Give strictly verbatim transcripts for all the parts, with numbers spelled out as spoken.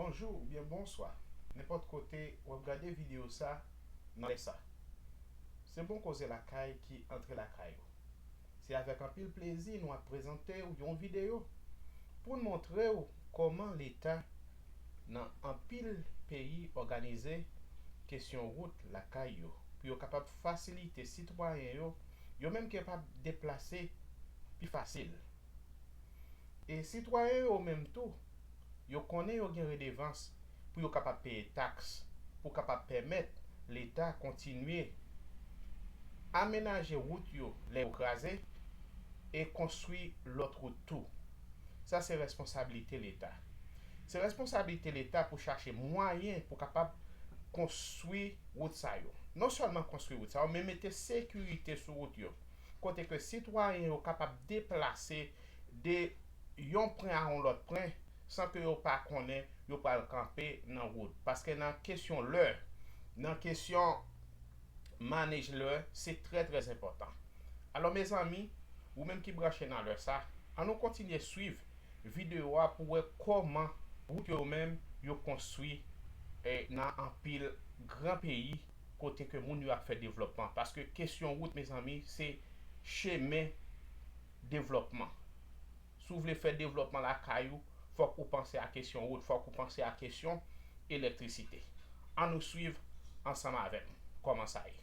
Bonjou oubyen bonswa, nenpòt kote w ap gade videyo sa nan lè sa. Se Bon Koze Lakay ki antre lakay ou. Se avèk anpil plezi nou ap prezante w yon videyo pou n montre w kòman Leta nan anpil peyi òganize kesyon wout lakay yo, pou yo kapab fasilite sitwayen yo, yo menm ki kapab deplase pi fasil. E sitwayen yo menm tou, yo konnen yo gen redevans pou yo kapab peye taks, pou kapab pèmèt Leta kontinye amenaje wout yo lè yo kraze e konstwi lòt wout tou. Sa se responsablite Leta. Se responsablite Leta pou chache mwayen pou kapab konstwi wout sa yo. Non sèlman konstwi wout sa yo, men mete sekirite sou wout yo, kote ke sitwayen yo kapab deplase de yon pwen a yon lòt pwen san ke yo pa konnen yo pral kanpe nan wout. Paske nan kesyon lè, nan kesyon manage lè, se trè, trè enpòtan. Alò, mezanmi, ou menm ki branche nan lè sa, ann nou kontinye swiv videyo a pou wè kòman wout yo menm yo konstwi, eh, nan anpil gran peyi kote ke moun yo ap fè devlòpman. Paske kesyon wout, mezanmi, se chemen devlòpman. Si w vle fè devlòpman lakay ou, fòk ou panse a kesyon wout, fòk ou panse a kesyon elektrisite. Ann nou swiv ansanm avè m kòman sa ye.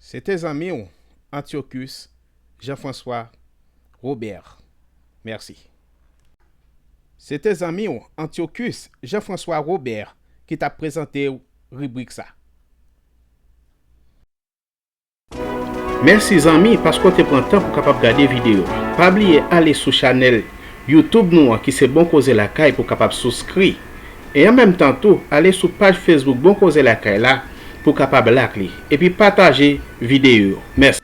Se te zanmi w, Antiochus Jean-François Robert. Mèsi. Se te zanmi w, Antiochus Jean-François Robert, ki t ap prezante w ribrik sa. Mèsi zanmi, paske w te pran tan pou kapab gade videyo a. Pa bliye ale sou chanèl YouTube nou an ki se Bon Koze Lakay pou kapab souskri. E an menm tan tou, ale sou paj Facebook Bon Koze Lakay la pou kapab like li. Epi pataje videyo yo. Mèsi.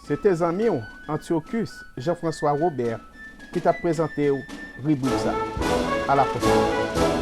Se te zanmi w, Antiochus Jean-François Robert, ki t ap prezante w ribrik sa. A la pwochèn.